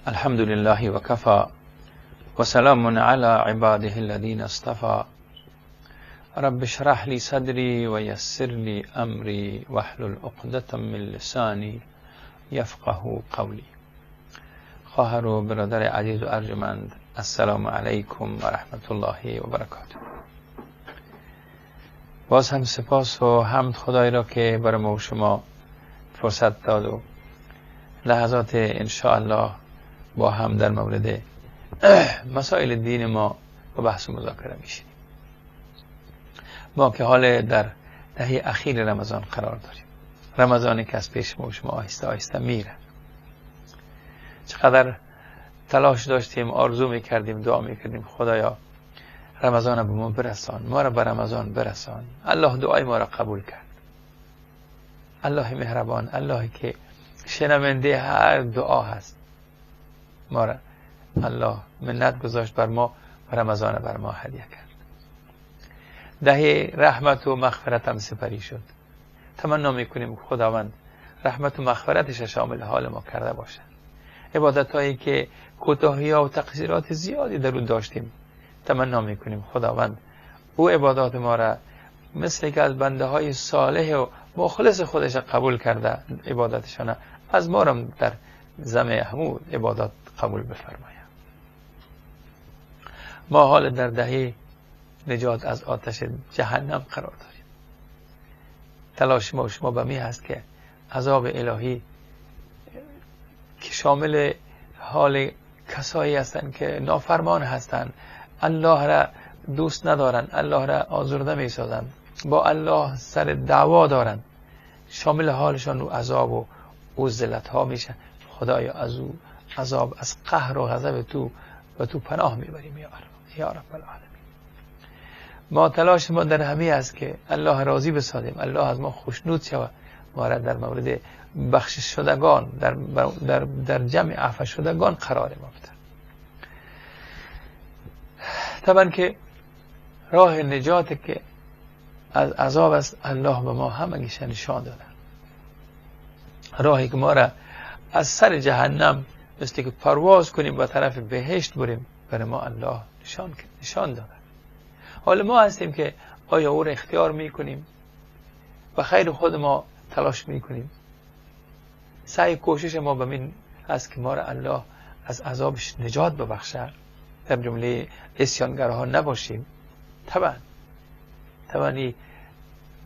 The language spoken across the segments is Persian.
الحمد لله وكفى وسلام على عباده الذين اصطفى رب اشرح لي صدري ويسر لي امري واحلل عقدة من لسانی یفقه قولی. خواهر و برادر عزیز و ارجمند، السلام علیکم و رحمت الله و برکاته. باز هم سپاس و حمد خدای را که برای ما و شما فرصت داد و لحظات انشاءالله با هم در مورد مسائل دین ما با بحث و مذاکره میشیم. ما که حال در دهه اخیر رمضان قرار داریم، رمضانی که از پیش ما و شما آهسته آهسته میره. چقدر تلاش داشتیم، آرزو میکردیم، دعا میکردیم خدایا رمضان به ما برسان، ما را به رمضان برسان. الله دعای ما را قبول کرد. الله مهربان، الله که شنونده هر دعا هست، ما را الله منت گذاشت بر ما و رمضان بر ما هدیه کرد. دهه رحمت و مغفرت هم سپری شد. تمنا میکنیم خداوند رحمت و مغفرتش شامل حال ما کرده باشد. عبادت هایی که کوتاهی ها و تقصیرات زیادی در اون داشتیم، تمنا میکنیم خداوند او عبادات ما را مثل که از بنده های صالح و مخلص خودش قبول کرده عبادتشان، از ما را در زمه همون عبادات قبول بفرماید. ما حال در دهه نجات از آتش جهنم قرار داریم. تلاش ما و شما به می هست که عذاب الهی که شامل حال کسایی هستند که نافرمان هستند، الله را دوست ندارند، الله را آزرده می سازند، با الله سر دعوا دارند، شامل حالشان او عذاب و او ذلت ها میشه. خدایا از او عذاب، از قهر و غضب تو و تو پناه میبریم یا رب العالمین. ما تلاش ما در همه است که الله راضی بسازیم، الله از ما خوشنود شود، ما را در مورد بخشش شدگان، در جمع عفو شدگان قرار ما بده. طبعا که راه نجات که از عذاب است الله به ما همگیش نشان داده. راهی که ما را از سر جهنم مثل که پرواز کنیم به طرف بهشت بریم، برای ما الله نشان داده. حالا ما هستیم که آیا او را اختیار میکنیم و خیر خود ما تلاش میکنیم. سعی کوشش ما به این هست که ما را الله از عذابش نجات ببخشه، در جمله عصیانگرها نباشیم. طبعا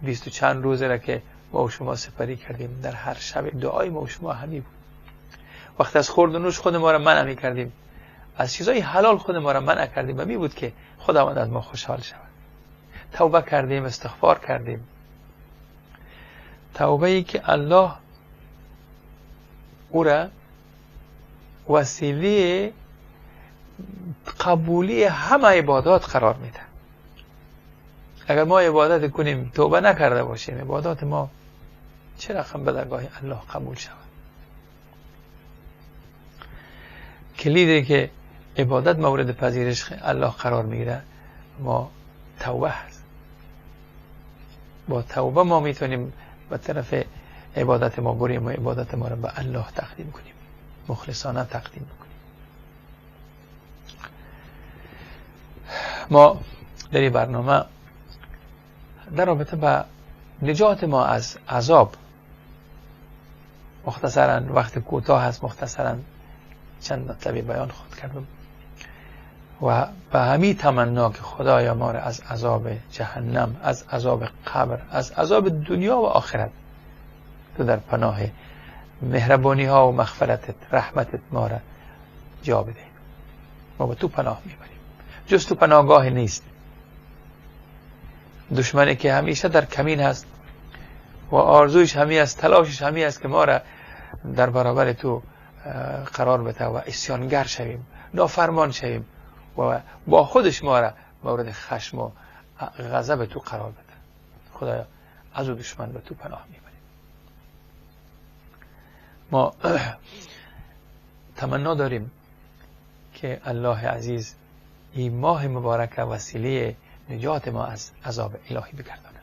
20 و چند روزه را که ما و شما سپری کردیم، در هر شب دعای ما و شما همی بود. وقتی از خورد و نوش خود ما را منع می کردیم، از چیزای حلال خود ما را منع کردیم و می بود که خداوند از ما خوشحال شود. توبه کردیم، استغفار کردیم، توبه ای که الله او را وسیله قبولی همه عبادات قرار میده. اگر ما عبادت کنیم توبه نکرده باشیم، عبادات ما چه رقم به درگاه الله قبول شود؟ کلیدی که عبادت مورد پذیرش الله قرار میگیره ما توبه هست. با توبه ما میتونیم به طرف عبادت ما بریم و عبادت ما را به الله تقدیم کنیم، مخلصانه تقدیم کنیم. ما در این برنامه در رابطه با نجات ما از عذاب مختصرا، وقت کوتاه هست، مختصرا چند مطلبی بیان خود کردم و به همین تمنا که خدایا ما را از عذاب جهنم، از عذاب قبر، از عذاب دنیا و آخرت تو در پناه مهربانی ها و مغفرتت، رحمتت ما را جا بده. ما به تو پناه میبریم، جز تو پناهگاه نیست. دشمنی که همیشه در کمین هست و آرزویش همی است، تلاشش همی است که ما را در برابر تو قرار بده و عصیانگر شویم، نافرمان شویم و با خودش ما را مورد خشم و غضب تو قرار بده. خدایا از او دشمن به تو پناه میبریم. ما تمنا داریم که الله عزیز این ماه مبارک وسیله نجات ما از عذاب الهی بگردانه،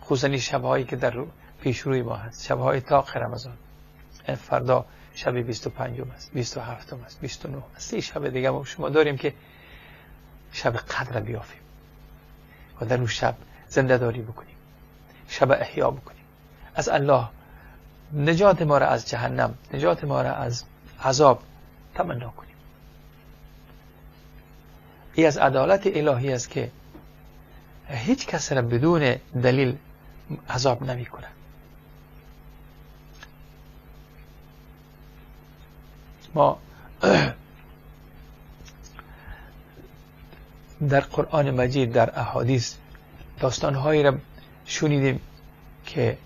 خصوصا این شبهایی که در پیش روی ما هست، شبهای طاق رمضان. فردا شب 25 است، 27 است، 29 است، 3 شب دیگه ما شما داریم که شب قدر بیافیم و در اون شب زنده داری بکنیم، شب احیا بکنیم، از الله نجات ما را از جهنم، نجات ما را از عذاب تمنا کنیم. ای از عدالت الهی است که هیچ کس را بدون دلیل عذاب نمی کنه. ما در قرآن مجید، در احادیث داستانهایی را شنیدیم که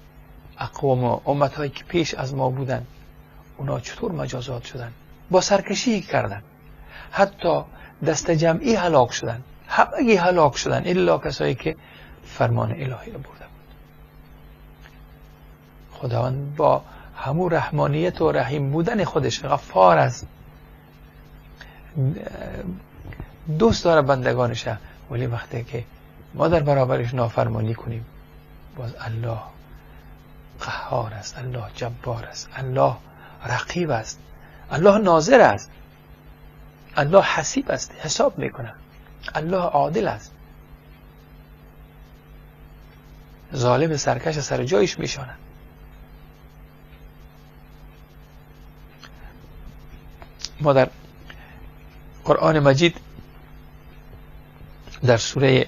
اقوام و امتهایی که پیش از ما بودن اونا چطور مجازات شدن، با سرکشی کردن، حتی دست جمعی هلاک شدن، همگی هلاک شدن الا کسایی که فرمان الهی را برده بود. خداوند با همون رحمانیت و رحیم بودن خودش غفار است، دوست داره بندگانشه، ولی وقتی که ما در برابرش نافرمانی کنیم باز الله قهار است، الله جبار است، الله رقیب است، الله ناظر است، الله حسیب است، حساب میکنه، الله عادل است. ظالم سرکش سر جایش میشانه. ما در قرآن مجید در سوره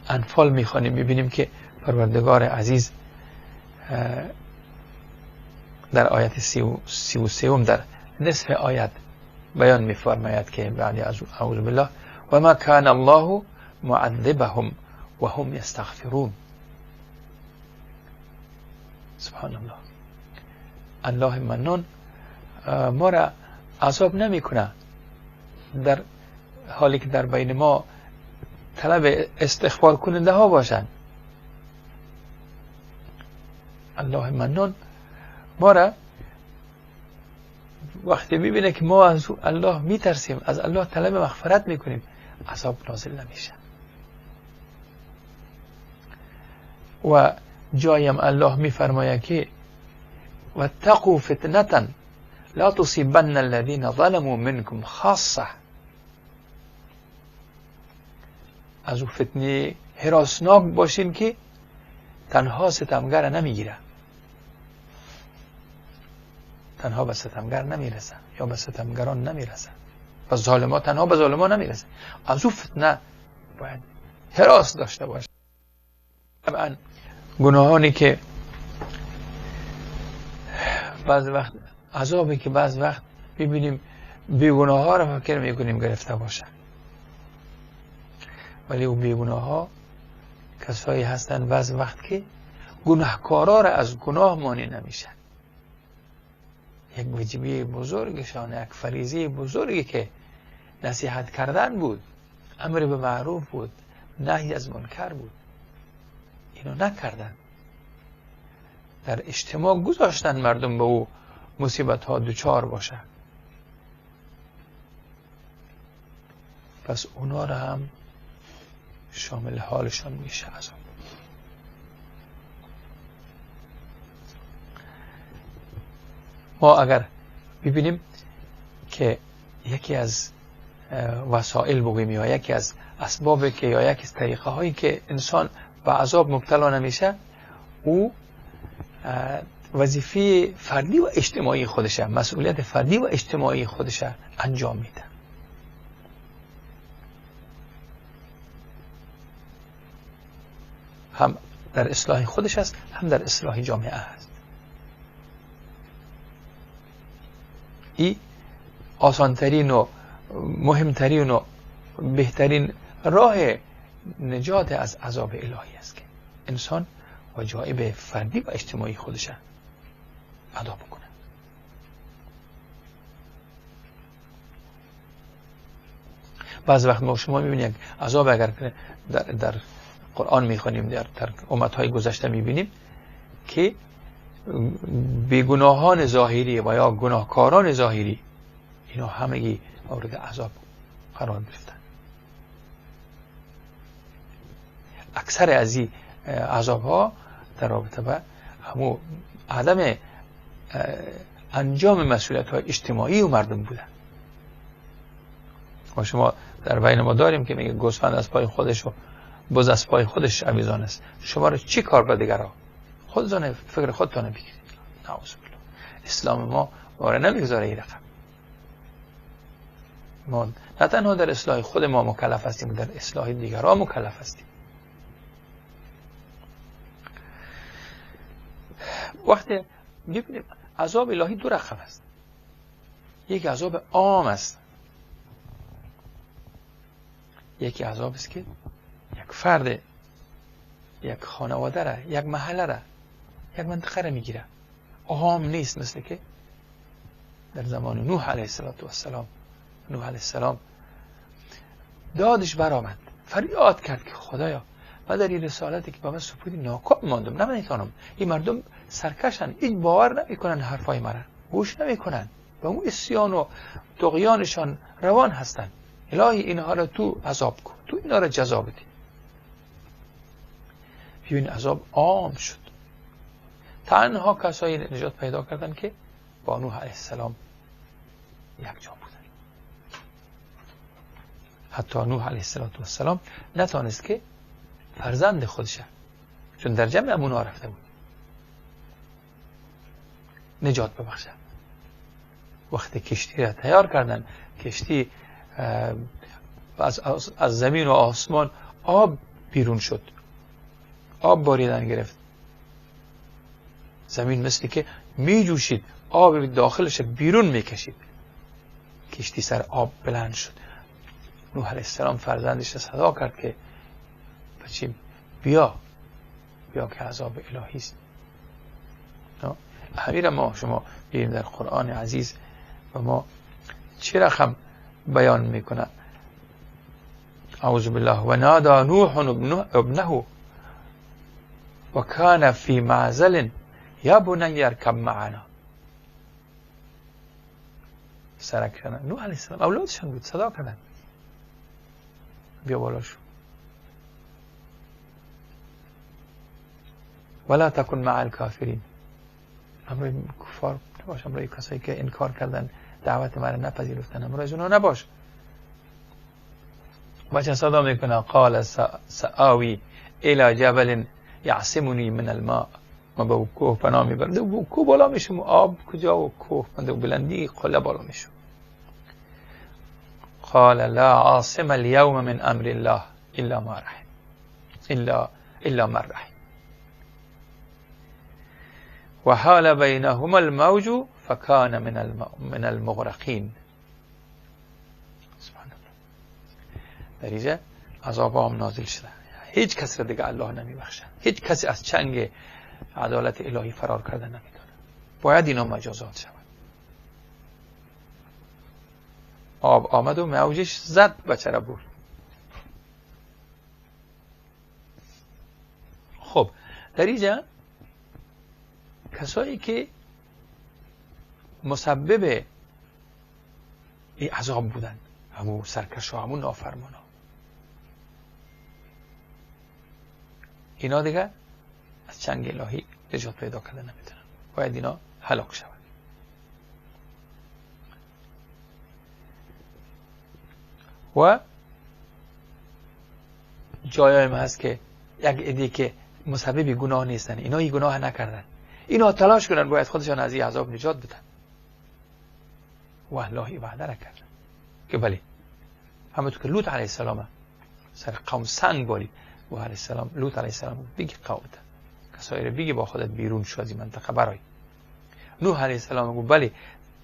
انفال میخوانیم، میبینیم که پروردگار عزیز در آیت 33 در نصف آیت بیان میفرماید که بعد از اعوذ بالله و ما کان الله معذبهم و هم یستغفرون. سبحان الله، الله منان ما را عذاب نمیکنه در حالی که در بین ما طلب استغفار کننده ها باشند. الله منان ما را وقتی میبینه که ما از الله میترسیم، از الله طلب مغفرت میکنیم، عذاب نازل نمیشه. و جایم الله میفرماید که واتقوا فتنة لا تصيبن الذين ظلموا منكم خاصة. از او فتنه هراسناک باشین که تنها ستمگر نمیگیره، تنها به ستمگر نمیرسه یا به ستمگران نمیرسه، به ظالما، تنها به ظالما نمیرسه. از او فتنه باید هراس داشته باشه. طبعا گناهانی که بعض وقت، عذابی که بعض وقت میبینیم بیگناه ها را فکر میکنیم گرفته باشه، ولی اون بیگناه ها کسایی هستن بعض وقت که گناهکارا را از گناه مانع نمیشن. یک وجیبه بزرگشان، یک فریضه بزرگی که نصیحت کردن بود، امر به معروف بود، نهی از منکر بود، اینو نکردن. در اجتماع گذاشتن مردم به او مصیبت ها دچار باشه. پس اونا را هم شامل حالشان میشه عذاب. ما اگر ببینیم که یکی از وسایل بگوییم یا یکی از اسباب که یا یکی از طریقه هایی که انسان به عذاب مبتلا نمیشه، او وظیفه فردی و اجتماعی خودشه، مسئولیت فردی و اجتماعی خودشه انجام میده. هم در اصلاح خودش است، هم در اصلاح جامعه است. این آسانترین و مهمترین و بهترین راه نجات از عذاب الهی است که انسان وجایب فردی و اجتماعی خودش ادا بکنه. بعض وقت ما شما میبینیم عذاب اگر در قرآن میخوانیم، در امتهای گذشته میبینیم که بیگناهان ظاهری و یا گناهکاران ظاهری اینا همگی مورد عذاب قرار گرفتن. اکثر از این عذاب ها در رابطه با همو عدم انجام مسئولیت های اجتماعی و مردم بودن. و شما در بین ما داریم که میگه گوسفند از پای خودش و بز از پای خودش آویزان است. شما رو چی کار به دیگرها؟ خودتان فکر خودتان بگیرید. نعوذ بالله. اسلام ما واره نمیگذاره این رقم. ما نه تنها در اصلاح خود ما مکلف هستیم، در اصلاح دیگرها مکلف هستیم. وقتی میبینیم عذاب الهی دو رقم است. یکی عذاب عام است، یکی عذاب است که یک فرد، یک خانواده را، یک محله را، یک منطقه را میگیره. عام نیست، مثل که در زمان نوح علیه السلام، نوح علیه السلام دادش برآمد، فریاد کرد که خدایا من در این رسالتی که با من سپردی ناکام ماندم، نمیتونم، این مردم سرکشن، این باور نمیکنن حرفای مرا، گوش نمیکنن، به اون عصیان و طغیانشان روان هستن. الهی اینها را تو عذاب کن، تو اینها را جزا بده. ببین عذاب عام شد. تنها کسایی نجات پیدا کردن که با نوح علیه السلام یک جا بودن. حتی نوح علیه السلام نتانست که فرزند خودشه، چون در جمع امونا رفته بود، نجات ببخشه. وقتی کشتی را تیار کردن، کشتی از زمین و آسمان آب بیرون شد، آب باریدن گرفت، زمین مثل که می جوشید، آب داخلش بیرون می کشید، کشتی سر آب بلند شد. نوح علیه السلام فرزندش را صدا کرد که بچیم بیا، بیا که عذاب الهی است. همین ما شما ببینیم در قرآن عزیز و ما چه رقم بیان میکنه. اعوذ بالله و نادى نوح ابنه و کان فی معزل یا بنی ارکب معنا. سرک کردن نوح علیه السلام اولادشان بود، صدا کردن بیا بالا شو. ولا تکن مع الکافرین، امروی کفار نباش، امروی کسایی که انکار کردن دعوت مرا نپذیرفتن، امروی از اونها نباش. بچه صدا میکنه قال سآوی الى جبل یعصمنی من الماء، ما به کوه پناه میبرم، کوه بالا میشم، آب کجا و کوه، من بلندی قله بالا میشم. قال لا عاصم اليوم من امر الله الا ما رحم، الا من رحم. وحال بينهما الموج فكان من المغرقين. سبحان الله. در اینجا عذاب هم نازل شده، هیچ کس را دیگه الله نمیبخشه، هیچ کسی از چنگ عدالت الهی فرار کرده نمیتونه، باید اینا مجازات شود. آب آمد و موجش زد بچه را برد. خب در اینجا کسایی که مسبب این عذاب بودن، همون سرکش و همون نافرمان ها، اینا دیگه از چنگ الهی نجات پیدا کرده نمیتونن، باید اینا هلاک شوند. و جایی هم هست که یک عده که مسبب گناه نیستن، اینا این گناه نکردن، اینا تلاش کنن باید خودشان از این عذاب نجات بدن. و الله وعده را کردن که بله، همونطور که لوط علیه السلام سر قوم سنگ بالید و علیه السلام، لوط علیه السلام بگی قومت کسایی رو بگی با خودت بیرون شو از این منطقه برای. نوح علیه السلام گفت بله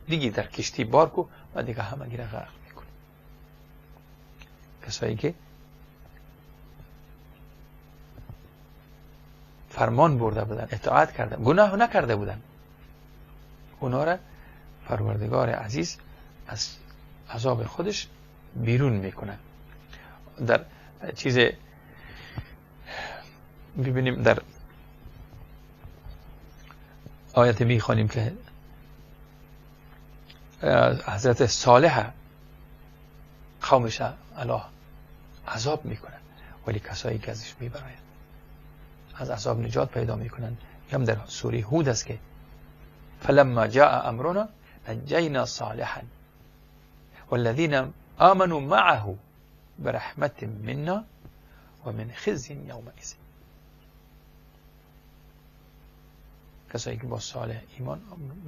دیگه در کشتی بار کو و دیگه همگی را غرق میکنه. کسایی که فرمان برده بودن، اطاعت کردن، گناه نکرده بودن، اونا را پروردگار عزیز از عذاب خودش بیرون میکنه. در چیز ببینیم، در آیت میخوانیم که حضرت صالح قومش الله عذاب میکنه، ولی کسایی که ازش میبراید از عذاب نجات پیدا میکنن. هم در سوره هود است که فلما جاء امرنا نجینا صالحا والذین آمنوا معه برحمت منا ومن خزي یومئذ. کسایی که با صالح ایمان،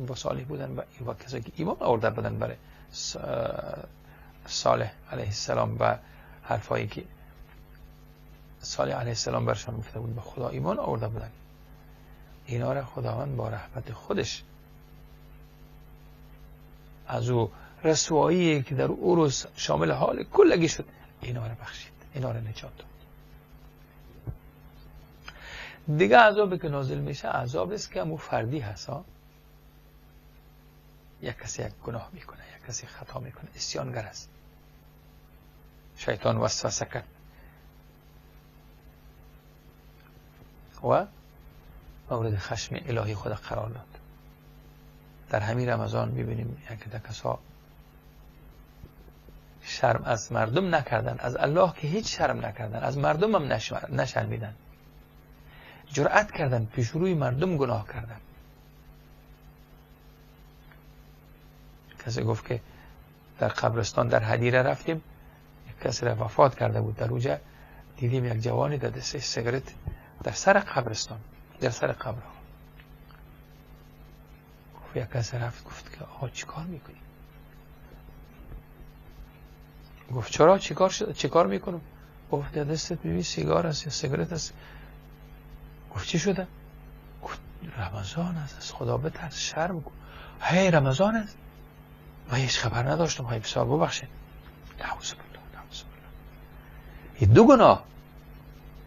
با صالح بودن و کسایی که ایمان آورده بودن برای صالح علیه السلام و حرفایی که صالح علیه السلام برشان گفته بود، به خدا ایمان آورده بودن، اینا را خداوند با رحمت خودش از او رسوایی که در او روز شامل حال کلگی شد، اینا را بخشید، اینا را نجات داد. دیگه عذابی که نازل میشه عذاب است که همون فردی هست. یک کسی یک گناه میکنه، یک کسی خطا میکنه، عصیانگر است، شیطان وسوسه کرد و مورد خشم الهی خود قرار داد. در همین رمضان میبینیم یک ده کسا شرم از مردم نکردن، از الله که هیچ شرم نکردن، از مردم هم نشرمیدن، جرأت کردن پیش روی مردم گناه کردن. کسی گفت که در قبرستان در هدیره رفتیم، یک کسی را وفات کرده بود، در اوجه دیدیم یک جوانی در دستش سیگارت در سر قبرستان، در سر قبر. گفت یک کسی رفت گفت که آقا چیکار میکنی؟ گفت چرا چیکار میکنم؟ گفت در دستت ببین سیگار است یا سیگارت است. گفت چی شده؟ گفت رمضان است، از خدا بترس، شرم کن. هی رمضان است، من هیچ خبر نداشتم، های بسیار ببخشید. نعوذ بالله، نعوذ بالله. این دو گناه،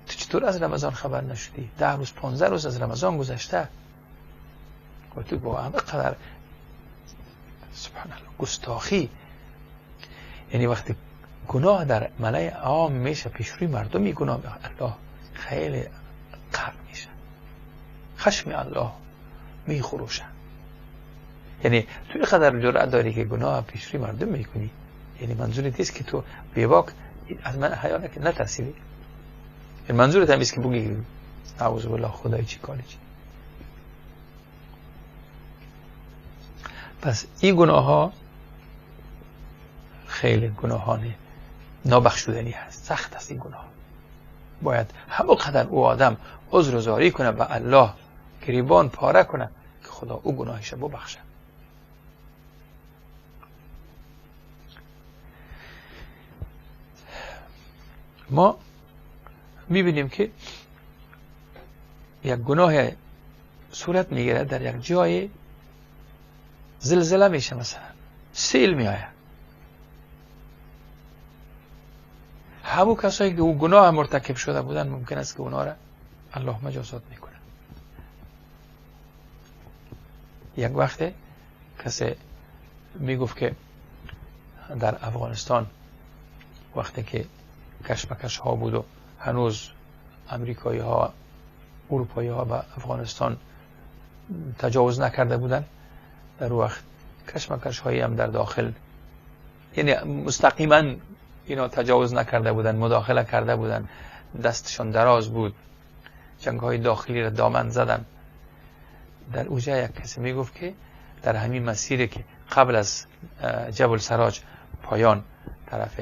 تو چطور از رمضان خبر نشدی؟ 10 روز 15 روز از رمضان گذشته و تو با همه قدر سبحان الله گستاخی. یعنی وقتی گناه در ملأ عام میشه، پیش روی مردم گناه، الله خیلی قهر میشه، خشم الله میخروشه. یعنی تو اینقدر جرأت داری که گناه پیش روی مردم میکنی، یعنی منظورت نیست که تو بی‌باک از من حیا نترسیدی، یعنی منظورت هم نیست که بگی نعوذ بالله خدای چی کاری چی. پس این گناه ها خیلی گناهان نابخشودنی هست، سخت است این گناه. باید همون قدر او آدم عذر و زاری کنه و الله گریبان پاره کنه که خدا او گناهش ببخشه. ما میبینیم که یک گناه صورت میگیره در یک جای، زلزله میشه، مثلا سیل میآید، همون کسایی که او گناه مرتکب شده بودن ممکن است که اونا را الله مجازات میکنه. یک وقت کسی میگفت که در افغانستان وقتی که کشمکش ها بود و هنوز امریکایی ها اروپایی ها به افغانستان تجاوز نکرده بودن، در وقت کشمکش هایی هم در داخل، یعنی مستقیما اینا تجاوز نکرده بودن، مداخله کرده بودن، دستشان دراز بود، جنگ های داخلی را دامن زدن. در اوجه یک کسی میگفت که در همین مسیری که قبل از جبل سراج پایان طرف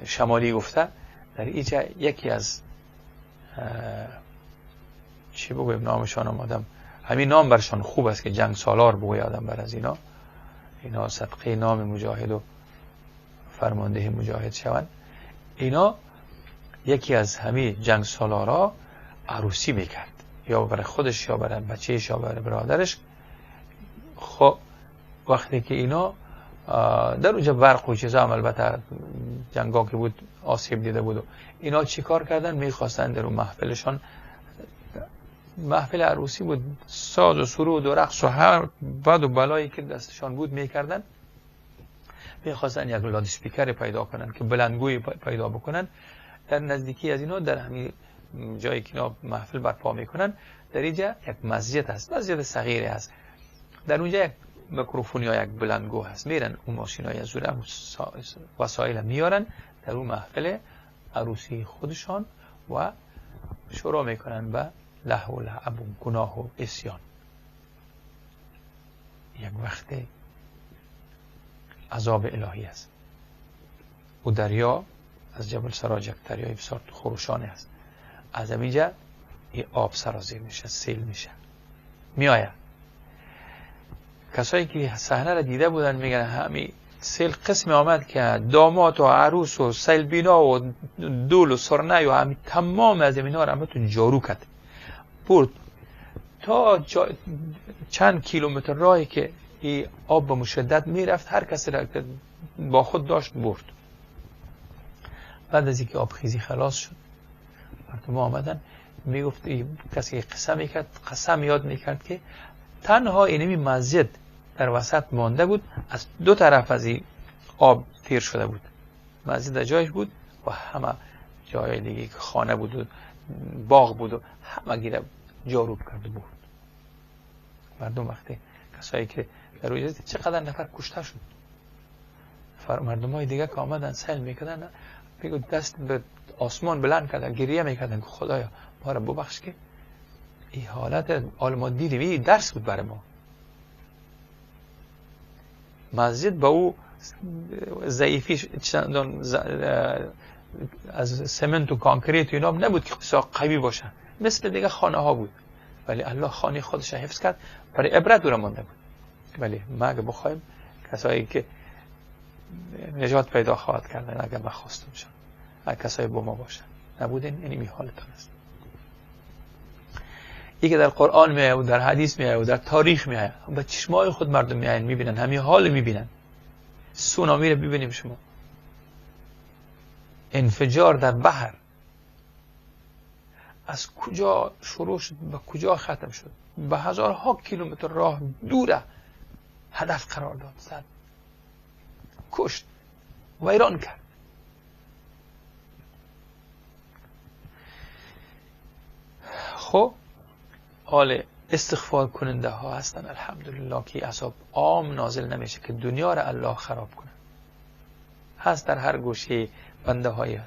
شمالی گفته، در اینجا یکی از چی بگویم نامشان آمدم، همین نام برشان خوب است که جنگ سالار بگوی آدم بر از اینا، اینا صدقه نام مجاهد و فرمانده مجاهد شوند. اینا یکی از همین جنگ سالارا عروسی میکرد، یا برای خودش یا برای بچهش یا برای برادرش. خب وقتی که اینا در اونجا برق و چیزا هم البته جنگا که بود آسیب دیده بود و اینا چی کار کردن؟ میخواستن در اون محفلشان، محفل عروسی بود، ساز و سرود و رقص و هر بد و بلایی که دستشان بود میکردن. میخواستن یک loudspeaker پیدا کنن که بلندگوی پیدا بکنن. در نزدیکی از اینا، در همین جایی که اینا محفل برپا میکنن، در اینجا یک مسجد هست، مسجد صغیری هست. در اونجا یک میکروفون یا یک بلندگو هست. میرن اون ماشینای از اون وسایل میارن در اون محفل عروسی خودشان و شروع میکنن به لهو و لعب و گناه و عصیان. یک وقت عذاب الهی است. و دریا از جبل سراج یک دریای بسیار خروشانه است. از اینجا این آب سرازیر میشه، سیل میشه، میآید. کسایی که صحنه را دیده بودن میگن همین سیل قسم آمد که داماد و عروس و سیل بینا و دول و سرنه و همین تمام از اینا را همتون جارو کرد، برد تا چند کیلومتر راهی که این آب به مشدت میرفت، هر کسی را با خود داشت برد. بعد از اینکه آبخیزی خلاص شد، مردم آمدن، میگفت کسی قسم میکرد، قسم یاد میکرد که تنها اینمی مسجد در وسط مانده بود، از دو طرف از این آب تیر شده بود. مسجد در جایش بود و همه جای دیگه که خانه بود و باغ بود و همه گیره جاروب کرد و برد. مردم وقتی کسایی که در روی چقدر نفر کشته شد، مردم های دیگه که آمدن سیل میکردن، میگو دست به آسمان بلند کردن، گریه میکردن که خدایا ما را ببخش که این حالت حال ما دیدیم، این درس بود برای ما. مسجد با او ضعیفی چندان از سمنت و کانکریت و اینا نبود که بسیار قوی باشه، مثل دیگه خانه ها بود، ولی الله خانه خودش حفظ کرد، برای عبرت او را مانده بود. ولی ما اگه بخوایم کسایی که نجات پیدا خواهد کردن اگر ما خواستم شد، اگر کسایی با ما باشن نبودن، یعنی می حالتان است. ای که در قرآن میایه و در حدیث میایه و در تاریخ میایه، با چشمای خود مردم میاین میبینن، همین حال میبینن. سونامی رو ببینیم شما، انفجار در بحر از کجا شروع شد به کجا ختم شد، به هزارها کیلومتر راه دوره هدف قرار داد، زد، کشت، ویران کرد. خب حال استغفار کننده ها هستن الحمدلله که عذاب عام نازل نمیشه که دنیا را الله خراب کنه. هست در هر گوشه بنده های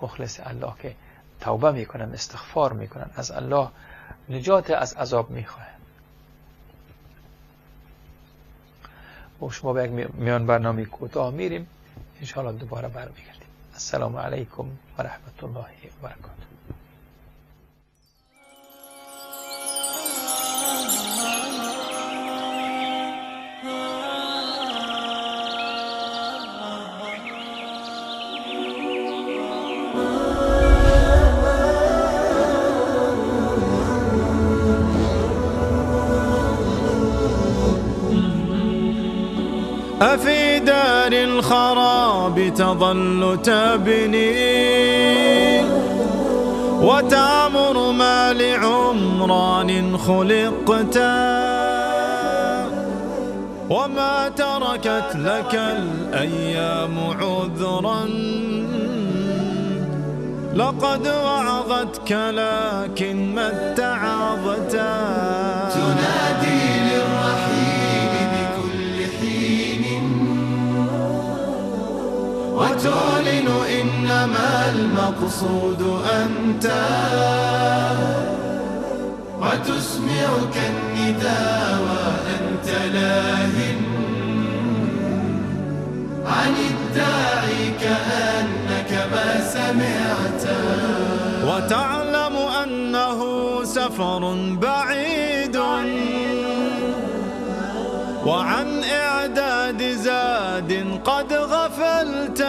مخلص الله که توبه میکنن، استغفار میکنن، از الله نجات از عذاب میخواهن. و شما به یک میان برنامه کوتاه میریم، انشاءالله دوباره برمیگردیم. السلام علیکم و رحمت الله و برکاته. أفي دار الخراب تظل تبني وتعمر ما لعمران خلقت وما تركت لك الأيام عذرا لقد وعظتك لكن ما اتعظت. تنادي للرحيل بكل حين وتعلن إنما المقصود أنت وتسمعك النداء وأنت لاهٍ عن الداعي كأنك ما سمعت. وتعلم أنه سفر بعيد وعن إعداد زاد قد غفلت.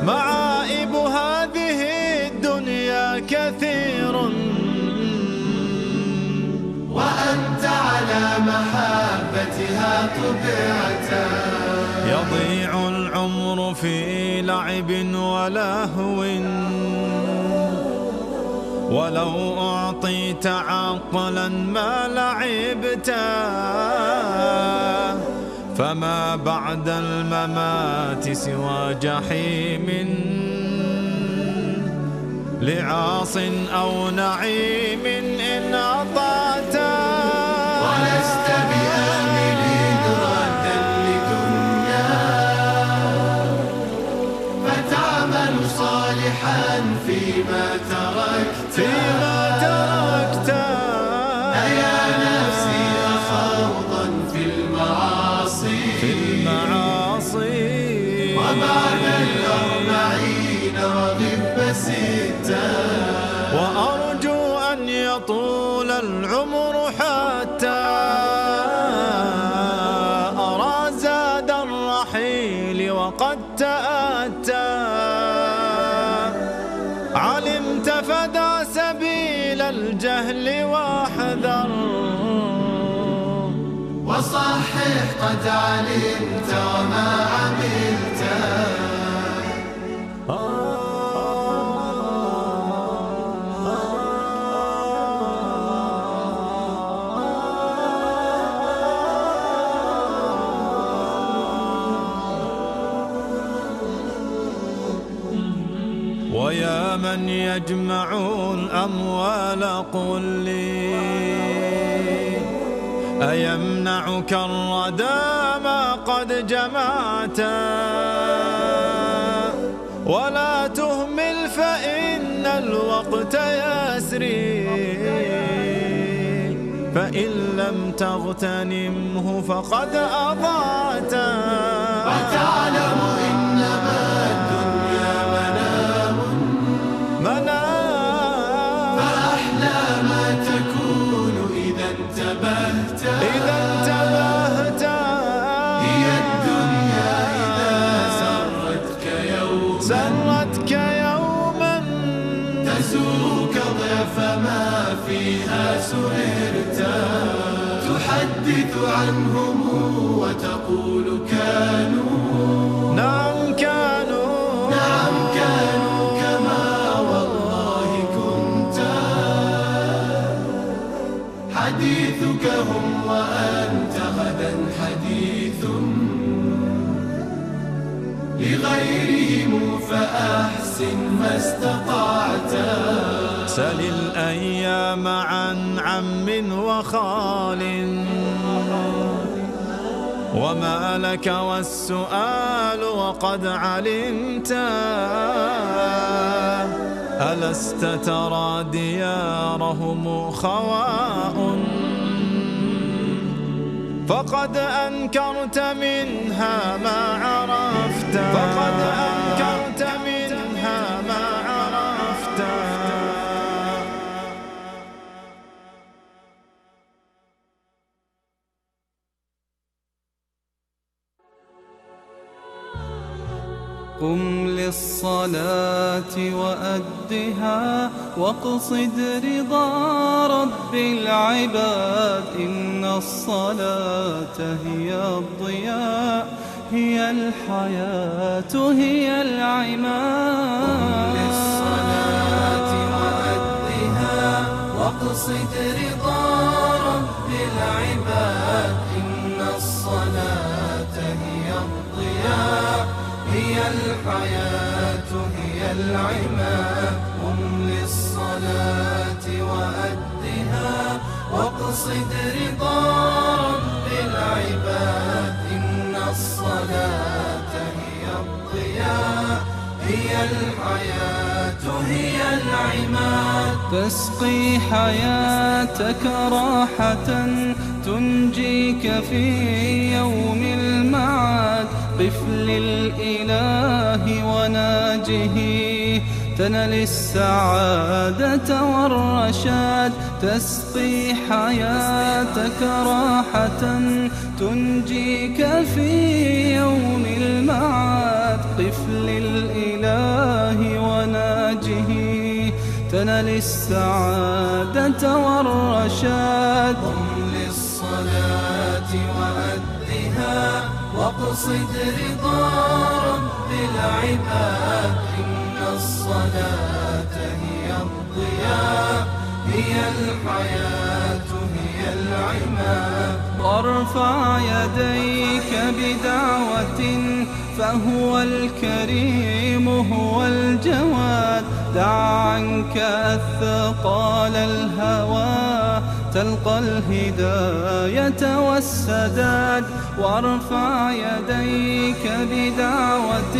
معائب هذه الدنيا كثير وأنت على محبتها طبعت. يضيع العمر في لعب ولهو ولو أعطيت عقلا ما لعبت. فما بعد الممات سوى جحيم لعاص أو نعيم إن أطعت. ولست بآمل ردا لدنيا، فتعمل صالحا فيما تركت، فيما تركت. أيا نفسي أخوضا في المعاصي، في المعاصي، وبعد الأربعين رغب ستا. وأرجو أن يطول العمر حتى أرى زاد الرحيل وقد تأتى. علمت فدع سبيل الجهل واحذر، وصحح قد علمت وما عملت. ويا من يجمع الأموال قل لي، أيمنعك الردى ما قد جمعت؟ ولا تهمل فإن الوقت يسري، فإن لم تغتنمه فقد أضعت. وتعلم إنما الدنيا منام، منام، فأحلى ما تكون إذا انتبهت، إذا انتبهت. هي الدنيا إذا سرتك يوما، سرتك يوما، تسوك ضعف ما فيها سررت. تحدث عنهم وتقول كانوا، نعم كانوا، نعم كانوا كما والله كنت. حديثك هم وأنت غدا حديث لغيرهم، فأحسن ما استطعت. سل الأيام عن عم وخال، وما لك والسؤال وقد علمت. ألست ترى ديارهم خواء، فقد أنكرت منها ما عرفت، فقد أنكرت منها ما عرفت. قم للصلاة وأدها، واقصد رضا رب العباد. إن الصلاة هي الضياء، هي الحياة، هي العماد. قم للصلاة وأدها، واقصد رضا رب العباد. إن الصلاة هي الضياء، هي الحياة، هي العماد. قم للصلاة وأدها، واقصد رضا رب العباد. إن الصلاة هي الضياء، هي الحياة، هي العماد. تسقي حياتك راحة تنجيك في يوم المعاد. قف للإله وناجه، تنل السعادة والرشاد. تسقي حياتك راحة تنجيك في يوم المعاد. قف للإله وناجه، تنل السعادة والرشاد. قم للصلاة وأدها، واقصد رضا رب العباد. إن الصلاة هي الضياء، هي الحياة، هي العماد. وارفع يديك بدعوة فهو الكريم هو الجواد. دع عنك أثقال الهوى تلقى الهداية والسداد. وارفع يديك بدعوة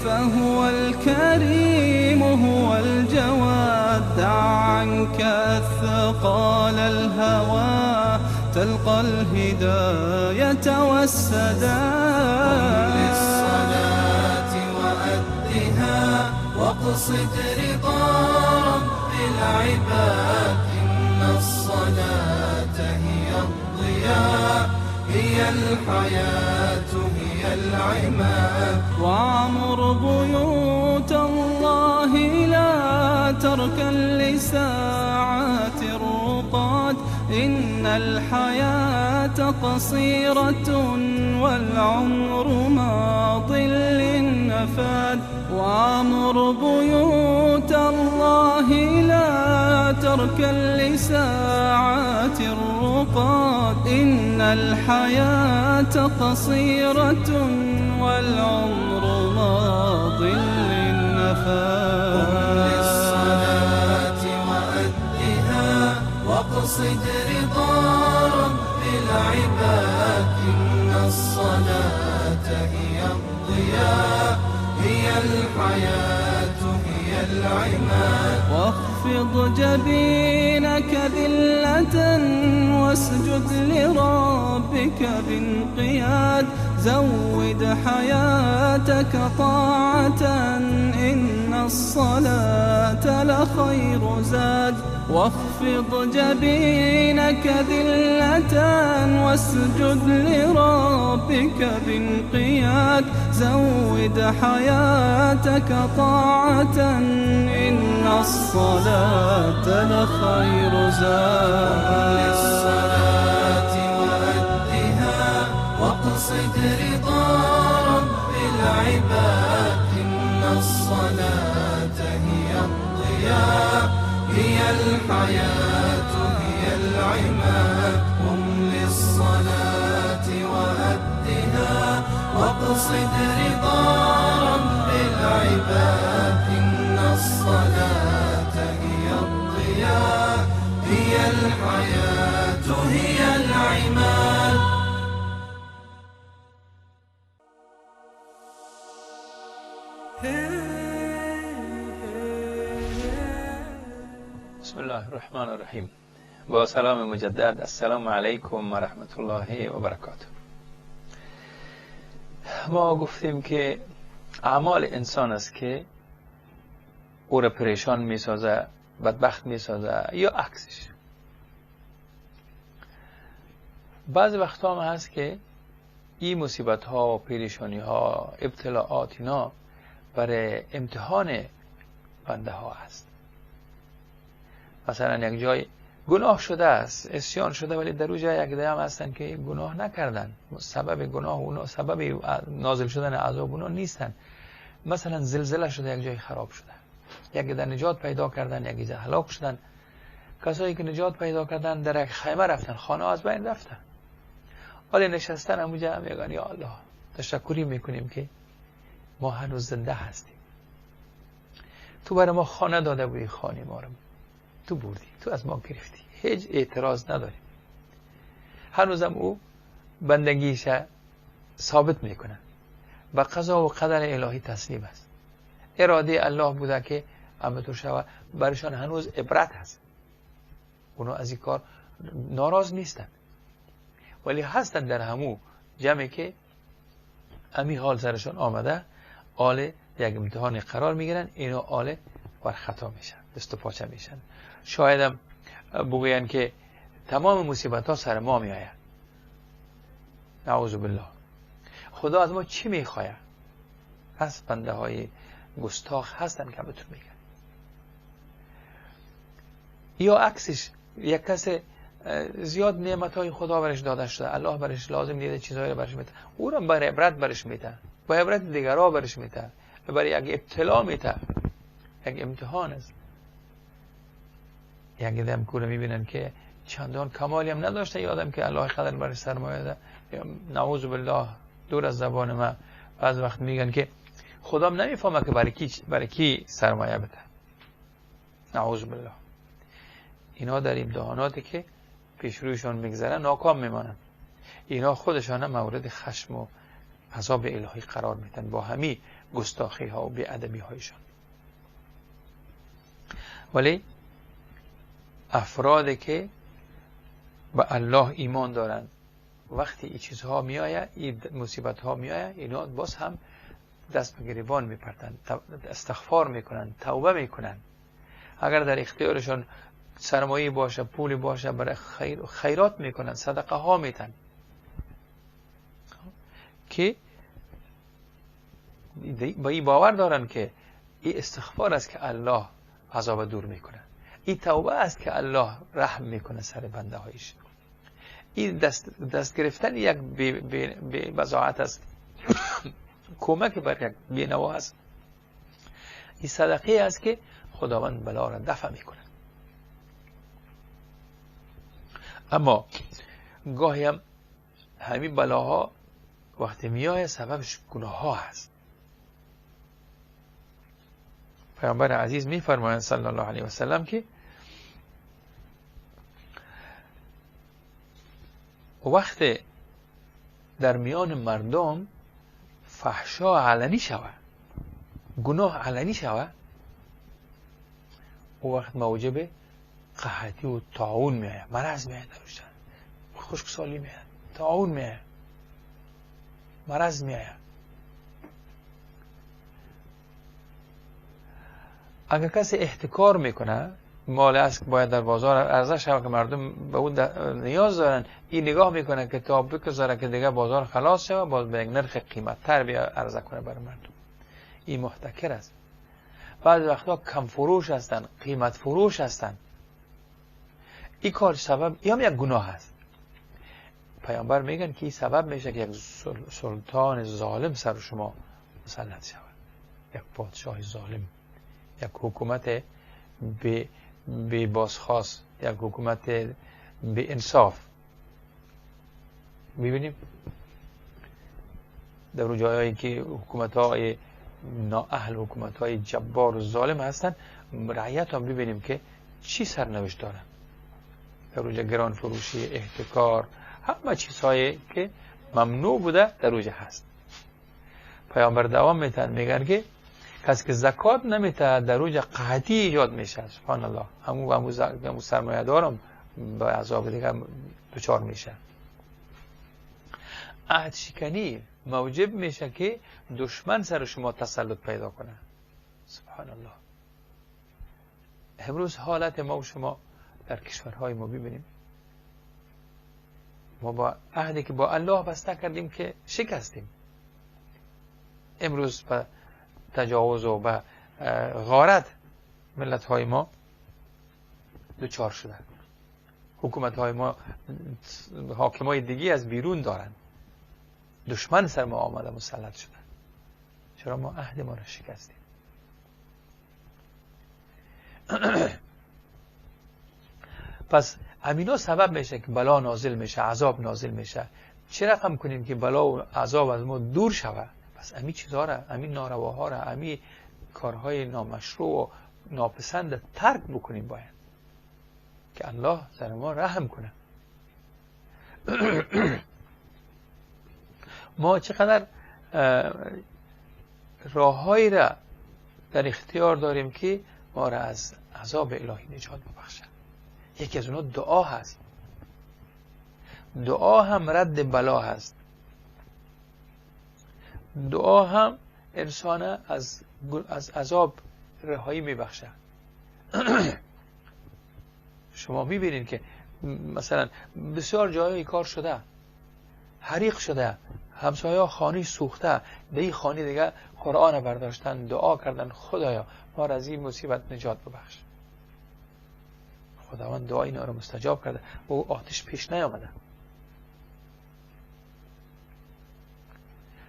فهو الكريم هو الجواد. دع عنك أثقال الهوى تلقى الهداية والسداد. قم للصلاة وأدها واقصد رضا رب العباد. إن الصلاة هي الضياء، هي الحياة، هي العماد. وعمر بيوت الله لا تركا لساعات الرقاد. إن الحياة قصيرة والعمر ماض للنفاد. وعمر بيوت الله لا تركا لساعات الرقاد. إن الحياة قصيرة والعمر ماض للنفاد. قم للصلاة وأدها واقصد رضا رب العباد. إن الصلاة هي الضياء، هي الحياة، هي العماد. واخفض جبينك ذلة واسجد لربك بانقياد. زود حياتك طاعة إن الصلاة لخير زاد. واخفض جبينك ذلة واسجد لربك بانقياد. زود حياتك طاعة إن الصلاة لخير زاد. للصلاة وأدها واقصد رضا رب العباد. إن الصلاة هي الضياء، هي الحياة، هي العماد. قم للصلاة وأدها واقصد رضا رب العباد. إن الصلاة هي الضياء، هي الحياة، هي العماد. بسم الله الرحمن الرحیم. با سلام مجدد، السلام علیکم و رحمت الله و برکاته. ما گفتیم که اعمال انسان است که او را پریشان میسازه، بدبخت میسازه یا عکسش. بعضی وقتا هم هست که این مصیبت ها و پریشانی ها، ابتلاعات اینا برای امتحان بنده ها است. مثلا یک جای گناه شده است، عصیان شده، ولی در اونجا یک عده هم هستن که گناه نکردن، سبب گناه اونا، سبب نازل شدن عذاب اونا نیستن. مثلا زلزله شده، یک جای خراب شده، یک عده نجات پیدا کردن، یک عده هلاک شدن. کسایی که نجات پیدا کردن در یک خیمه رفتن، خانه از بین رفتن، حالا نشستن همونجا میگن یا الله تشکری میکنیم که ما هنوز زنده هستیم، تو برای ما خانه داده بودی، خانه ما رو تو بردی، تو از ما گرفتی، هیچ اعتراض نداریم. هنوزم او بندگیش ثابت میکنه، به قضا و قدر الهی تسلیم است. اراده الله بوده که همه شوه، برشان هنوز عبرت هست، اونا از این کار ناراض نیستن، ولی هستن در همو جمعی که امی حال سرشان آمده، آل یک امتحان قرار میگیرن، اینا آل بر خطا میشن، دست و پاچه میشن. شاید هم بگوین که تمام مصیبت ها سر ما میآید، نعوذ بالله. خدا از ما چی میخواید؟ پس بنده های گستاخ هستن که بهتون میگن. یا عکسش، یک کس زیاد نعمت های خدا برش داده شده، الله برش لازم دیده چیزهایی رو برش میده، او رو برای عبرت برش میده، با عبرت دیگرها برش میده، برای یک ابتلا میده، یک امتحان است. یک دم کوره میبینن که چندان کمالی هم نداشته، یادم که الله قدر برای سرمایه ده، نعوذ بالله دور از زبان من، بعض وقت میگن که خدام نمیفهمه که برای کی سرمایه بده، نعوذ بالله. اینا در امتحاناتی که پیش رویشان میگذره ناکام میمانند. اینا خودشان مورد خشم و عذاب الهی قرار میدن با همی گستاخی ها و بی ادبی هایشان. ولی افرادی که به الله ایمان دارند، وقتی این چیزها میآید، این مصیبت ها میآید، اینا باز هم دست به گریبان میپرتند، استغفار میکنند، توبه میکنند. اگر در اختیارشان سرمایه باشه، پول باشه، برای خیرات میکنن، صدقه ها میتن، که با این باور دارن که این استغفار است که الله عذاب دور میکنه، این توبه است که الله رحم میکنه سر بنده هایش، این دست گرفتن یک بی بضاعت است، کمک بر یک بینوا است، این صدقه است که خداوند بلا را دفع میکنه. اما گاهی هم همین بلاها وقتی میایه سببش گناه ها هست. پیامبر عزیز میفرمایند صلی الله علیه و سلم که وقت در میان مردم فحشا علنی شود، گناه علنی شود، او وقت موجب قحطی و طاعون میآید، مرض میآید، در خشکسالی میآید، طاعون میآید، مرض میآید. اگر کسی احتکار میکنه، مال است که باید در بازار عرضه شود که مردم به اون نیاز دارن، این نگاه میکنه که تا بگذاره که دیگه بازار خلاص شود، باز به یک نرخ قیمت تر بیا عرضه کنه برای مردم. این محتکر است. بعض وقتا کم فروش هستن، قیمت فروش هستن. این کار سبب این هم یک گناه است. پیامبر میگن که این سبب میشه که یک سلطان ظالم سر شما مسلط شود، یک پادشاه ظالم، یک حکومت بی بازخواست، یک حکومت بی انصاف. میبینیم در جایهایی که حکومت های نااهل، حکومت های جبار و ظالم هستن، رعیت هم ببینیم که چی سرنوشت دارن. در اونجا گران فروشی، احتکار، همه چیزهایی که ممنوع بوده در اونجا هست. پیامبر دوام میتن، میگن که کسی که زکات نمیته در اونجا قحطی ایجاد میشه. سبحان الله، همون سرمایه دارم به عذاب دیگه دچار میشه. عهد شکنی موجب میشه که دشمن سر شما تسلط پیدا کنه. سبحان الله. امروز حالت ما و شما در کشورهای ما ببینیم، ما با عهدی که با الله بسته کردیم که شکستیم، امروز به تجاوز و به غارت ملت های ما دچار شدن. حکومت های ما حاکم های دیگه از بیرون دارن، دشمن سر ما آمده مسلط شدن. چرا ما عهد ما را شکستیم؟ پس امینا سبب میشه که بلا نازل میشه، عذاب نازل میشه. چه رقم کنیم که بلا و عذاب از ما دور شود؟ پس امی چیزها را، امی نارواها را، امی کارهای نامشروع و ناپسند ترک بکنیم باید، که الله سر ما رحم کنه. ما چقدر راههایی را در اختیار داریم که ما را از عذاب الهی نجات ببخشد. یکی از اونها دعا هست. دعا هم رد بلا هست. دعا هم انسان از عذاب رهایی میبخشه. شما میبینید که مثلا بسیار جایی کار شده، حریق شده، همسایه خانه سوخته، در این خانه دیگه قرآن برداشتن، دعا کردن خدایا ما را از این مصیبت نجات ببخش. خداوند دعای اینا رو مستجاب کرده و آتش پیش نیامده.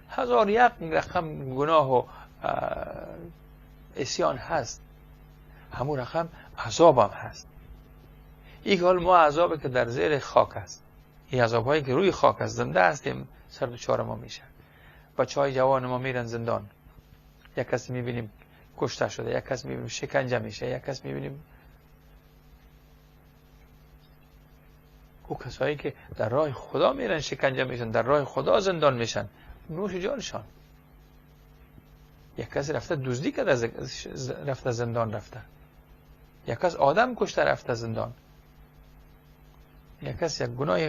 هزار یک رقم گناه و عصیان هست، همون رقم عذاب هم هست. این حال ما عذابی که در زیر خاک است، این عذاب هایی که روی خاک است، زنده هستیم، سر دوچار ما میشه. بچه های جوان ما میرن زندان، یک کسی میبینیم کشته شده، یک کس میبینیم شکنجه میشه، یک کس میبینیم. او کسایی که در راه خدا میرن شکنجه میشن، در راه خدا زندان میشن، نوش جانشان. یک کسی رفته دزدی کرده رفته زندان رفته، یک کس آدم کشته رفته زندان، یک کس یک گناه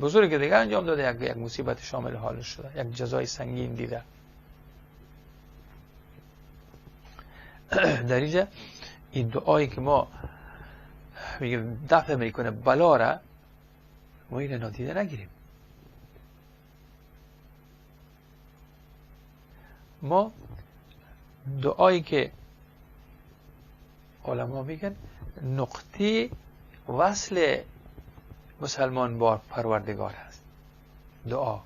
بزرگ دیگه انجام داده، یک مصیبت شامل حالش شده، یک جزای سنگین دیده. در اینجا این دعایی که ما میگیم دفع میکنه بلا را، ما اینو نادیده نگیریم. ما دعایی که علما میگن نقطه وصل مسلمان با پروردگار هست دعا.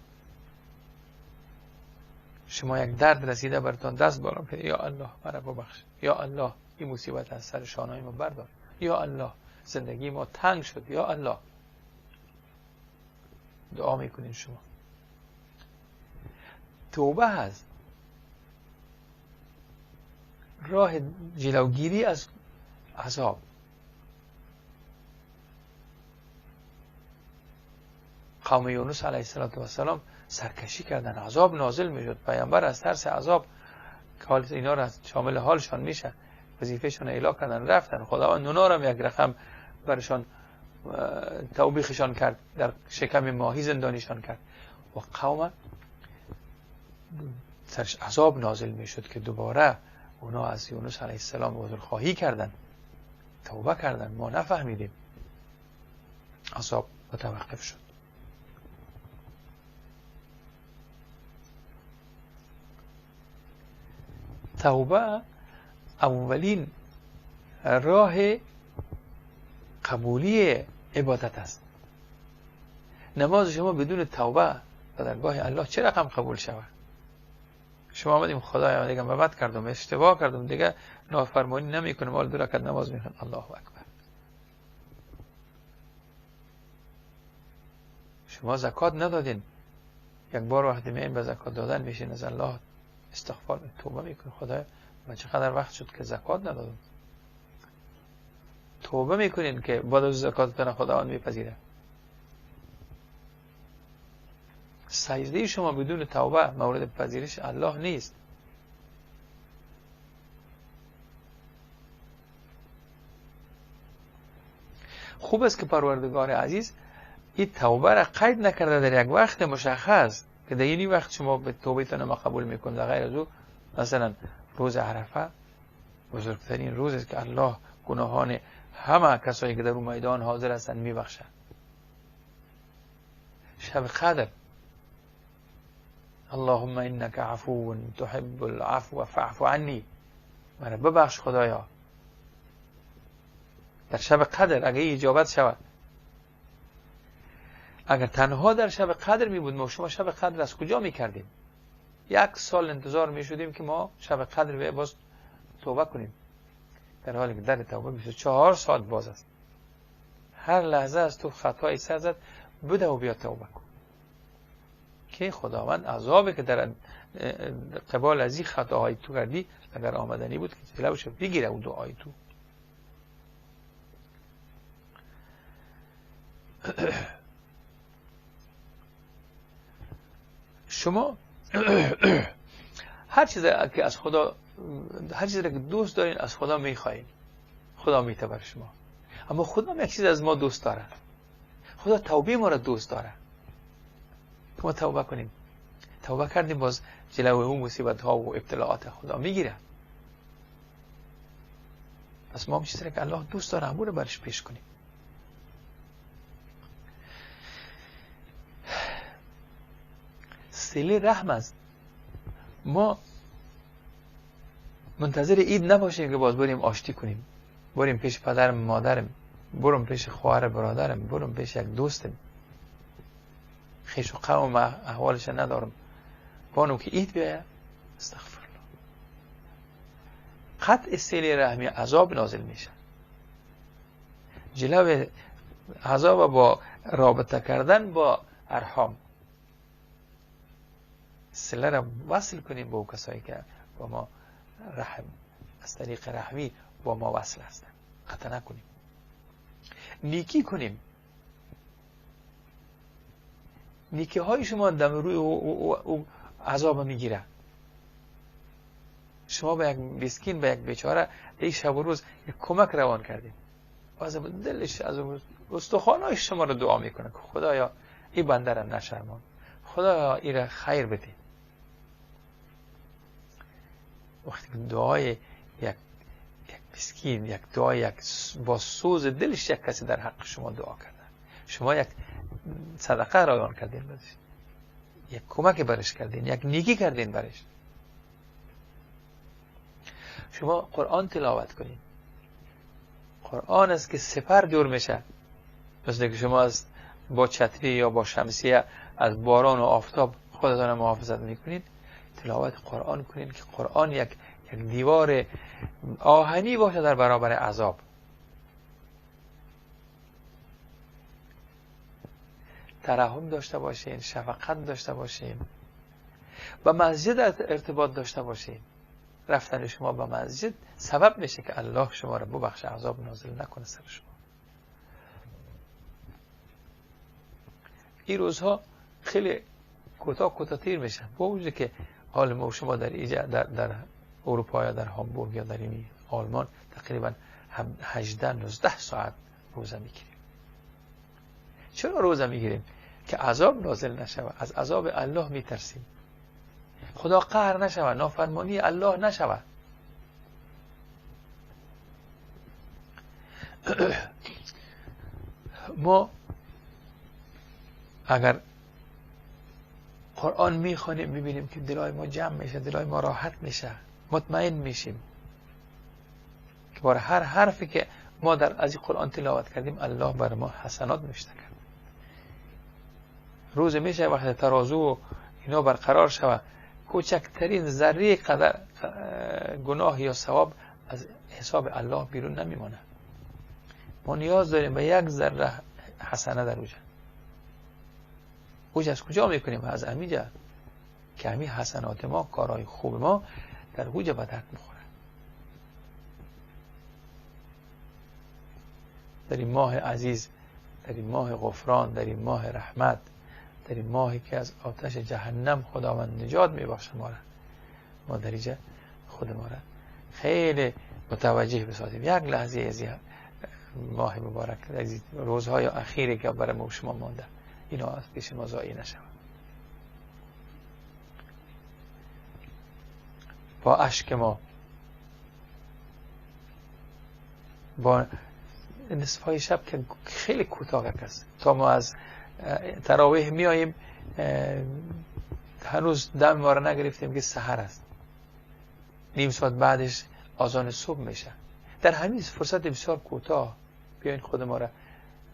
شما یک درد رسیده براتون، دست بالا کنید، یا الله مرا ببخش، یا الله این مصیبت از سر شانه‌های ما بردار، یا الله زندگی ما تنگ شد، یا الله. دعا میکنین شما. توبه هست، راه جلوگیری از عذاب. قوم یونس علیه السلام سرکشی کردن، عذاب نازل میشد، پیامبر از ترس عذاب که حال اینا را شامل حالشان میشه وظیفهشون اعلا کردن رفتن. خداوند اونا را یک رقم برشان توبیخشان کرد، در شکم ماهی زندانیشان کرد و قوم سرش عذاب نازل میشد که دوباره اونا از یونس علیه السلام عذرخواهی کردن، توبه کردن، ما نفهمیدیم، عذاب متوقف شد. توبه اولین راه قبولی عبادت است. نماز شما بدون توبه به درگاه الله چه رقم قبول شود؟ شما آمدیم خدایا دیگه من بد کردم، اشتباه کردم، دیگه نافرمانی نمیکنم، حال دو رکعت نماز میخوام، الله اکبر. شما زکات ندادین، یک بار وقتی میایم به زکات دادن میشین از الله استغفار توبه میکنی، خدایا من چقدر وقت شد که زکات ندادم. توبه میکنین که بعد از زکاتتون خداوند میپذیره. سجده شما بدون توبه مورد پذیرش الله نیست. خوب است که پروردگار عزیز این توبه را قید نکرده در یک وقت مشخص که در این وقت شما به توبه تان ما قبول میکنید. غیر از او مثلا روز عرفه بزرگترین روز است که الله گناهان همه کسایی که در اون میدان حاضر هستند میبخشد. شب قدر، اللهم انک عفو تحب العفو فاعف عنی، مرا ببخش خدایا. در شب قدر اگه اجابت شود، اگر تنها در شب قدر می بود، ما شما شب قدر از کجا می کردیم؟ یک سال انتظار می شدیم که ما شب قدر به باز توبه کنیم، در حالی که در توبه 24 ساعت باز است. هر لحظه از تو خطایی سر زد بده و بیا توبه کن که خداوند عذابی که در قبال از این خطاهای تو کردی اگر آمدنی بود که جلوش بگیره اون دعای تو. شما هر چیزی که از خدا، هر چیزی که دوست دارین از خدا میخواین، خدا میته بر شما. اما خدا یک چیز از ما دوست داره، خدا توبه ما را دوست داره که ما توبه کنیم. توبه کردیم باز جلوه اون مصیبت ها و ابتلاعات خدا میگیره. پس ما هم چیزی که الله دوست داره همون رو برش پیش کنیم. صله رحم است. ما منتظر عید نباشیم که باز بریم آشتی کنیم، بریم پیش پدرم مادرم، برم پیش خواهر برادرم، برم پیش یک دوستم، خویش و قوم احوالش ندارم، بانو که عید بیاید استغفر الله. قطع صله رحمی عذاب نازل میشه. جلو عذاب با رابطه کردن با ارحام، صله را وصل کنیم با کسایی که با ما رحم، از طریق رحمی با ما وصل هستن، قطع نکنیم، نیکی کنیم. نیکی های شما دم روی او عذاب میگیره. شما به یک مسکین، به یک بیچاره یک شب و روز یک کمک روان کردیم، باز دلش از استخوان‌های شما رو دعا میکنه که خدایا این بنده را نشرمان، خدایا این را خیر بده. وقتی که دعای یک مسکین، یک دعای یک با سوز دلش یک کسی در حق شما دعا کرده، شما یک صدقه روان کردین برش، یک کمک برش کردین، یک نیکی کردین برش. شما قرآن تلاوت کنین. قرآن است که سپر جور میشه، مثل که شما از با چتری یا با شمسیه از باران و آفتاب خودتان محافظت میکنید. تلاوت قرآن کنین که قرآن یک دیوار آهنی باشه در برابر عذاب. ترحم داشته باشین، شفقت داشته باشین، با مسجد ارتباط داشته باشین. رفتن شما به مسجد سبب میشه که الله شما را ببخشه، عذاب نازل نکنه سر شما. این روزها خیلی کوتاه کوتاه تیر میشن، با وجود که حال ما شما در اینجا در اروپا یا در هامبورگ یا در این آلمان تقریبا 18 19 ساعت روزه میگیریم. چرا روزه میگیریم؟ که عذاب نازل نشود، از عذاب الله میترسیم، خدا قهر نشود، نافرمانی الله نشود. ما اگر قرآن میخوانیم میبینیم که دلای ما جمع میشه، دلای ما راحت میشه، مطمئن میشیم که بر هر حرفی که ما در از قرآن تلاوت کردیم الله بر ما حسنات نوشته کرد. روز میشه وقت ترازو و اینا برقرار شود، کوچکترین ذره قدر گناه یا ثواب از حساب الله بیرون نمیمانه. ما نیاز داریم به یک ذره حسنه در اوجه. اوج از کجا میکنیم؟ از امیجا که همین حسنات ما، کارهای خوب ما در اوجه به درد میخوره. در این ماه عزیز، در این ماه غفران، در این ماه رحمت، در این ماهی که از آتش جهنم خداوند نجات میبخشه ما را، ما در اینجا خود ما را خیلی متوجه بسازیم. یک لحظه از ماه مبارک، از روزهای اخیری که برای ما شما مانده، اینا از پیش ما ضایع نشود. با اشک ما، با نصفای شب که خیلی کوتاه است، تا ما از تراویح میاییم هنوز دم ما را نگرفتیم که سحر است، نیم ساعت بعدش آذان صبح میشه. در همین فرصت بسیار کوتاه بیاین خود ما را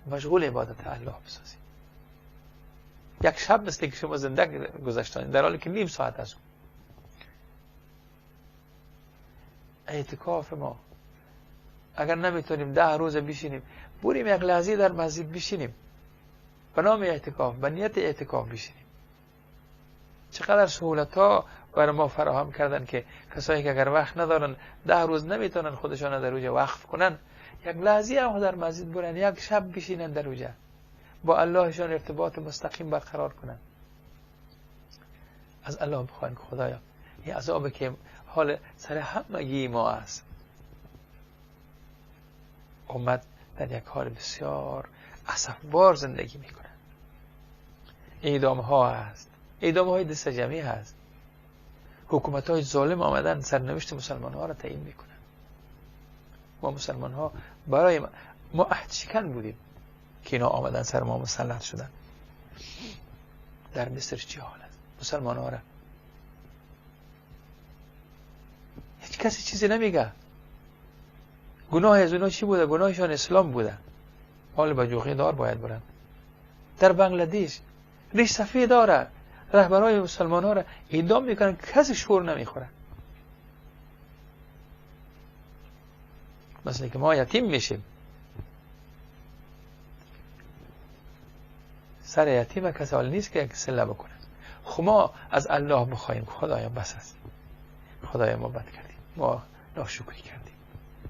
مشغول عبادت الله بسازیم. یک شب مثل که شما زنده گذشتانید، در حالی که نیم ساعت از اون. اعتکاف ما اگر نمیتونیم 10 روز بشینیم، بریم یک لحظه در مسجد بشینیم، به نام اعتکاف، به نیت اعتکاف بشینیم. چقدر سهولت ها برای ما فراهم کردن که کسایی که اگر وقت ندارن 10 روز نمیتونن خودشان در اوجه وقف کنن، یک لحظه هم در مسجد برن، یک شب بشینن در اوجه، با اللهشان ارتباط مستقیم برقرار کنن. از الله بخواین که خدایا این عذاب که حال سر همگی ما است، امت در یک حال بسیار اسفبار زندگی میکنن. اعدام ها هست، اعدام های دست جمعی هست، حکومت های ظالم آمدن سرنوشت مسلمان ها را تعیین میکنن. ما مسلمان ها برای ما عهد شکن بودیم که اینا آمدن سر ما مسلط شدن. در مصر چی حال است؟ مسلمان ها را هیچ کسی چیزی نمیگه. گناه از اونا چی بوده؟ گناهشان اسلام بوده. حال به جوخه دار باید برن. در بنگلادش ریش سفید داره، رهبرای مسلمان ها را اعدام میکنن، کسی شور نمیخوره. مثل که ما یتیم میشیم. سر یتیم کسی حال نیست که یک سله بکنه. خب ما از الله بخوایم خدایا بس است، خدایا ما بد کردیم، ما ناشکری کردیم،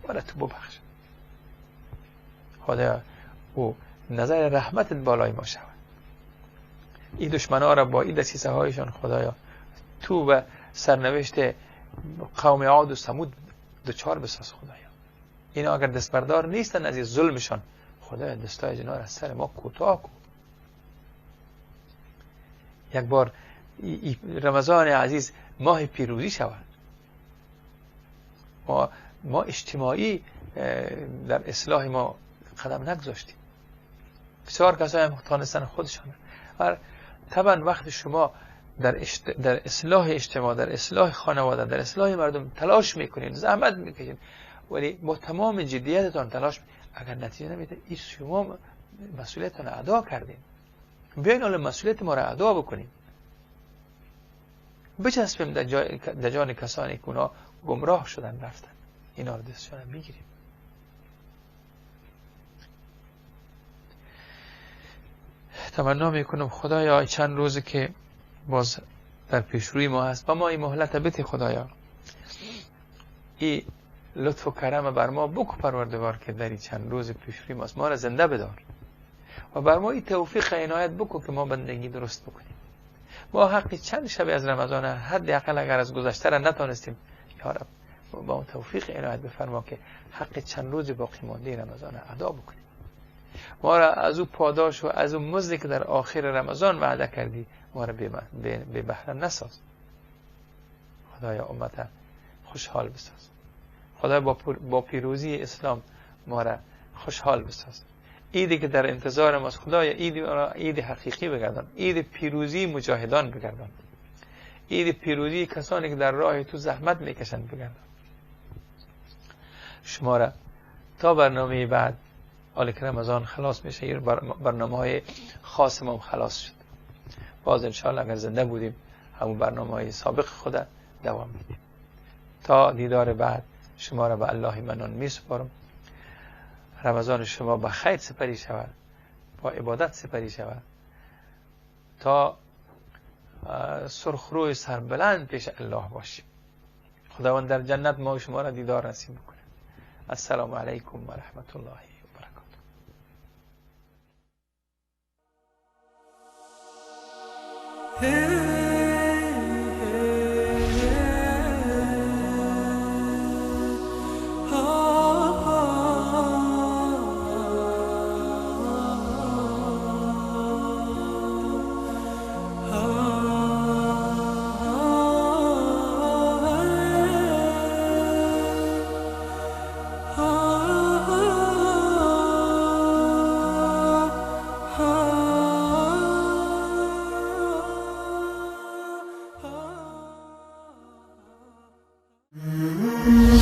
ما را تو ببخش. خدایا او نظر رحمتت بالای ما شود. این دشمنها را با این دسیسه هایشان خدایا تو و سرنوشت قوم عاد و ثمود دچار بساز. خدایا اینا اگر دستبردار نیستن از این ظلمشان، خدایا دستای اینا را از سر ما کوتاه کن. یک بار رمضان عزیز ماه پیروزی شود. ما اجتماعی در اصلاح ما قدم نگذاشتیم. بسیار کسایی هم تانستن خودشان. طبعا وقت شما در اصلاح اجتماع، در اصلاح خانواده، در اصلاح مردم تلاش میکنین، زحمت میکشین، ولی با تمام جدیتتان تلاش، اگر نتیجه نمیده این شما مسئولیتتان ادا کردین. بیاین حالا مسئولیت ما را ادا بکنیم، بچسبیم در جان کسانی که اونا گمراه شدن رفتن، اینا رو دستشان میگیریم. تمنا میکنم خدایا چند روزی که باز در پیش روی ما هست با ما این مهلت بده. خدایا این لطف و کرم بر ما بکو پروردگار که در این چند روز پیش روی ماست ما را زنده بدار و بر ما این توفیق عنایت بکو که ما بندگی درست بکنیم. ما حق چند شب از رمضان حداقل اگر از گذشته را نتانستیم، یا رب با توفیق عنایت بفرما که حق چند روز باقی مانده رمضان ادا بکنیم. ما را از او پاداش و از او مزدی که در آخر رمضان وعده کردی ما را به بهره نساز. خدایا امت خوشحال بساز. خدایا با پیروزی اسلام ما را خوشحال بساز. عیدی که در انتظار ماست خدایا عید حقیقی بگردان، عید پیروزی مجاهدان بگردان، عید پیروزی کسانی که در راه تو زحمت میکشند بگردان. شما را تا برنامه بعد، حالا که رمضان خلاص میشه، برنامه های خاص ما خلاص شد، باز انشاءالله اگر زنده بودیم همون برنامه های سابق خود دوام میدیم. تا دیدار بعد شما را به الله منان میسپارم. رمضان شما به خیر سپری شود، با عبادت سپری شود، تا سرخروی سربلند پیش الله باشیم. خداوند در جنت ما و شما را دیدار نصیب بکنه. السلام علیکم و رحمت الله و برکاته. Mm-hmm.